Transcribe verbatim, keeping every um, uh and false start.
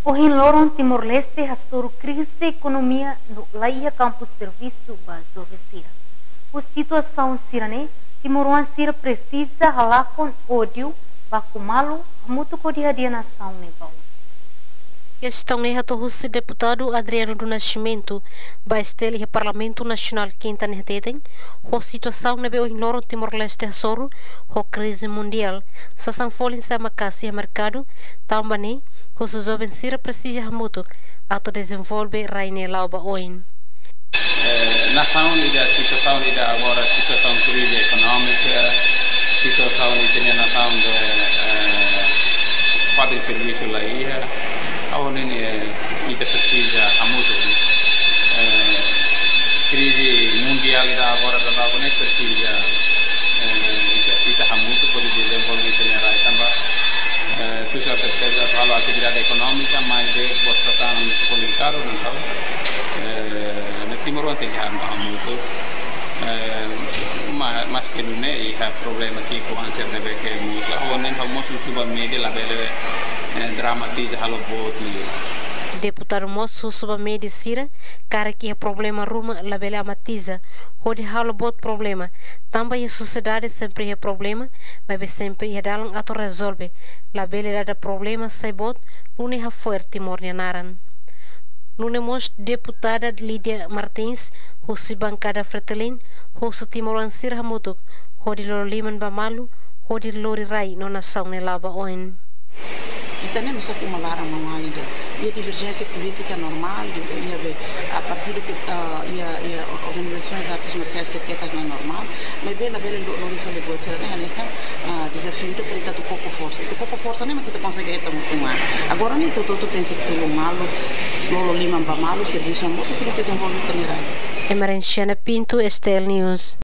Ohin loron Timor-Leste hasoru krize ekonomia no laiha kampu servisu ba joven sira. Ho situasaun sira-ne'e, timoroan sira presiza halakon ódiu, baku malu, hamutuk hodi hadi'a nasaun ne'e ba oin. Kestaun ne'e hato'o husi deputadu Adriano do Nascimento ba STL iha Parlamentu Nasionál kinta ne'e hateten, ho situasaun ne'ebé ohin loron Timor-Leste hasoru, ho krize mundiál, sasán folin sai maka'as iha merkadu, tanba ne'e, husu joven sira presiza hamutuk atu dezenvolve rai ne'e la'o ba oin. Eh, nasaun ida, situasaun ida agora, situasaun krize ekonómika, situasaun ita-nia nasaun de, eh, fatin servisu laiha, ha'u hanoin, eh, ita presiza hamutuk, eh, krize mundiál ida agora daudaun ne'e presiza, eh, ita, ita hamutuk hodi dezenvolve ita-nia rai tanba, eh, susar tebes halo atividade ekonómika, maibé buat sasán ne'e folin karun, entaun, eh, ne'e timoroan tenke hamutuk. Eh, ma-, maske nune'e iha problema ki'ik oan sira ne'ebé ke mós, ha'u hanoin ha'u mós husu ba média labele, eh, dramatiza halo boot liu. Deputadu mós husu ba média sira, karik iha problema ruma labele amatiza, hodi halo boot problema, tanba iha sosiedade sempre iha problema, maibé sempre iha dalan atu rezolve, labele dada problema sai boot, nune'e hafo'er Timor nia naran. Nune'e mós deputada Lídia Martins, husi bankada Fretilin, husu timoroan sira hamutuk, hodi lolo liman ba malu, hodi lori rai no nasaun ne'e la'o ba oin. Ita-nia masa kuma laran malu ida. Iha diverjénsia polítika normál, iha be, ah, partidu ke, ah, iha, iha organizasoens artes marsiais ketak-ketak ne'e normál. Maibé labele lo-, lori fali buat sira-ne'e hanesan, ah, dezafiu ida para ita atu koko forsa. Ita koko forsa ne'e mak ita konsege hetan uma. Agora ne'e ita hotu-hotu tenke tolu malu, lolo liman ba malu, servisu hamutuk, para dezenvolve ita-nia rai. Emerenciana Pinto, STL News.